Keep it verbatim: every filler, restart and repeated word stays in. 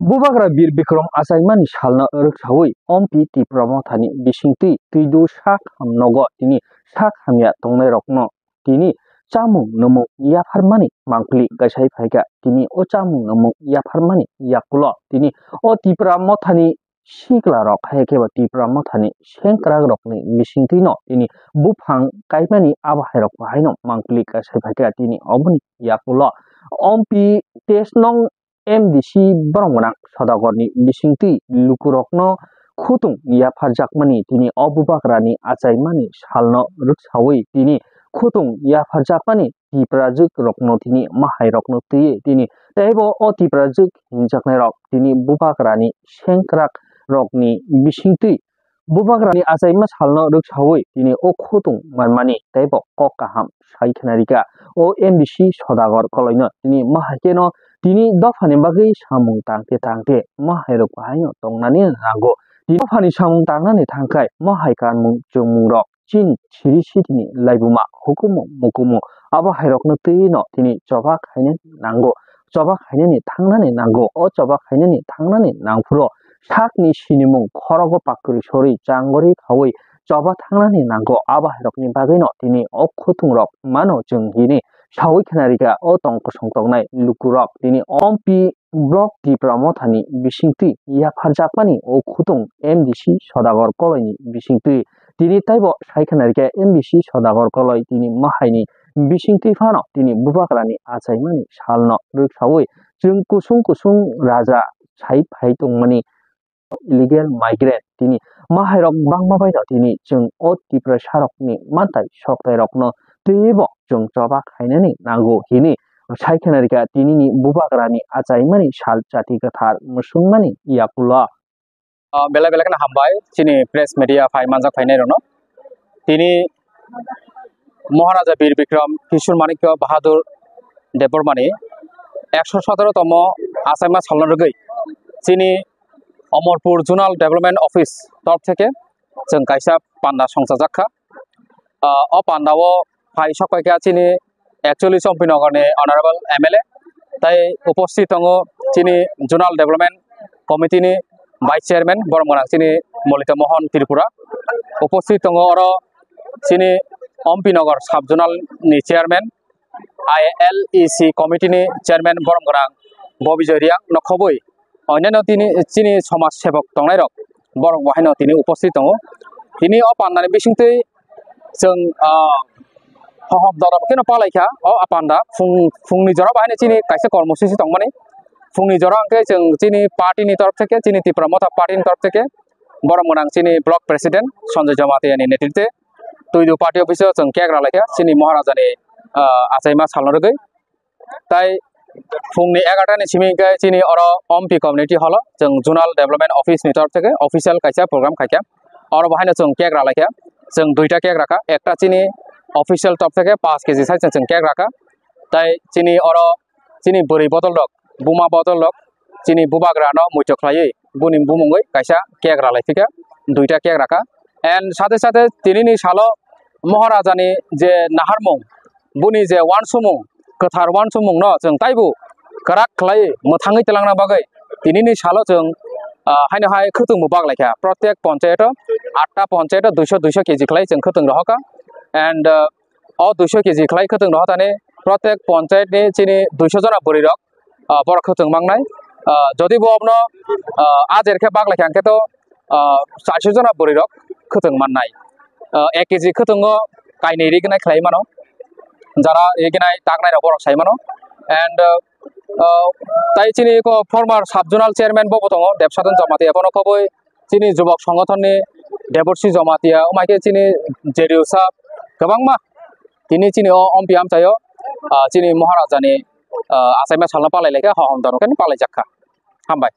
Bubagra Bir Bikram achaimani salno rwksawi Ompi Tipra Mothani bisingtwi twidu sak ham nogo tini sak hamya tongnairokno tini chamung nwmung yapharmani mangpili kaisai phaikha. Tini o chamung nwmung yapharmani yakulo tini o Tipra Mothani siklarok, hai khe bo Tipra Mothani sengkrakrokni bisingtwino tini buphang kaimani abo hairok bo haino mangpili kaisai phaikha. Tini oboni yakulo Ompi test nong M D C borok gwnang Sodagarni bisingtwi lukurokno khutung yapharjakmani tini o bubagrani achaimani salno rwksawi tini khutung yapharjakmani Tiprajwk rokno tini mahairokno twiwi tini teibo o Tiprajwk hinjaknairok tini bubagrani sengkrakrokni bisingtwi bubagrani achaima salno rwksawi tini o khutung manmani teibo kok kaham sai khna rikha. O M D C Sodagar Koloino tini mahaikeno tini dophani bagwi samung tangte tangte mahairok haino tongnani nango. Tini dophani samung tangnani thangkhai mahai kanmung chwngmungrok chini siri sitini laibuma hukumu mukumu abo hairokno twino tini choba khainani nango. Choba khainani thangnani nango. O choba khainani thangnani nangphuru sakni sinimung khorogo pakri sori changori khawi choba thangnani nango. Abo hairokni bagwino tini o khutungrok mano chwng hini sawi khna rikha o tong kosong tongnai lukurok tini Ompi Block Tipra Mothani bisingtwi yapharjakmani o khutung M D C Sodagar Koloini bisingtwi tini taibo sai khna rikha M D C Sodagar Koloi tini mahaini bisingtwi phano tini bubagrani achaimani salno rwksawi chwng kusung kusung raja sai phai tongmani illegal migrant tini mahairok bangma baino tini chwng o Tiprasarokni mantai soktairokno teibo chwng choba khainani nango hini sai khna rikha tinini bubagrani achaimani sal chati kwthar mwswngmani yakulo. Ah, belai belai kheno hambai chini press media phai manjak phainai rokno. Tini Maharaja Bir Bikram Kishore Manikya Bahadur Debbarmani ekso sotoro tomo achaima salno rwgwi chini Amarpur Zonal Development Office torop theke chwng kaisa panda songchajak kha. Ah, o panda o phai sok paikha chini actually Chompinagar ni honorable M L A, tai uposthit tongo chini Zonal Development Committee ni Vice Chairman borom gwnang chini Molita Mohan Tripura, uposthit tongo oro chini Ompi Nagar Sub Zonal ni Chairman, I L E C Committee ni Chairman borom gwnang Bobijoy Reang no khobwi onyaino tini chini somaj sebok tongnairok borok bo haino tini uposthit tongo. Tini o pandani bisingtwi chwng, ah, hohom dodok kheno palaikha o panda phung, phungni jora bo haino chini kaisa kormosuchi tongmani. Phungni jora hwnkhe chwng chini party ni torof theke, chini Tipra Motha party ni torof theke borom gwnang chini block president Sanjoy Jamatia ni netritwe Tuidu party office o chwng cake ralaikha chini Maharaja ni, ah, achaima salno rwgwi. Tai phungni egarota ni simi hwnkhe chini oro Ompi Community Hall o chwng Zonal Development Office ni torof theke official kaisa program khaikha. Oro bo haino chwng cake ralaikha. Chwng duita cake rakha. Ekta chini official torof theke paanch K G size ni chwng cake rakha. Tai chini oro chini bwrwi bodol rok, buma bodol rok, chini bubagra no muitok khlaiwi buni bumungwi kaisa cake ralai phika, duita cake rakha. And sathe sathe tinini salo Maharaja ni je naharmung, buni je wansukmung, kwthar wansukmung no chwng taibo kwrak khlai mwthangwi twlangna bagwi tinini salo chwng, ah, haino hai khwtwng bo bak laikha. Protek ponchayat o, atta ponchayat o duiso, duiso K G khlai chwng khwtwng rohorkha. And, ah, o duiso K G khlai khwtwng rohortani protek ponchayat ni chini duiso jona bwrwi rok, ah, borok khwtwng mangnai. Ah, jodi bo obno, ah, ajer khe bak laikha hwnkhe to, ah, charso jona bwrwi rok khwtwng mannai. Ah, ek K G khwtwngo kainwi rignai khlai mano, jara rignai taknai rok borok sai mano. And, ah, ah, tai chini ko former sub zonal chairman bo bo tongo, Debsadhan Jamatia, bono khobwi chini jubok songothon ni Deborsi Jamatia, omai khe chini J D U sab kwbangma tini chini o Ompi amchaio, ah, chini Maharaja ni, ah, achaima salno palai laikha, hohom dano khe palai jakha. Hambai.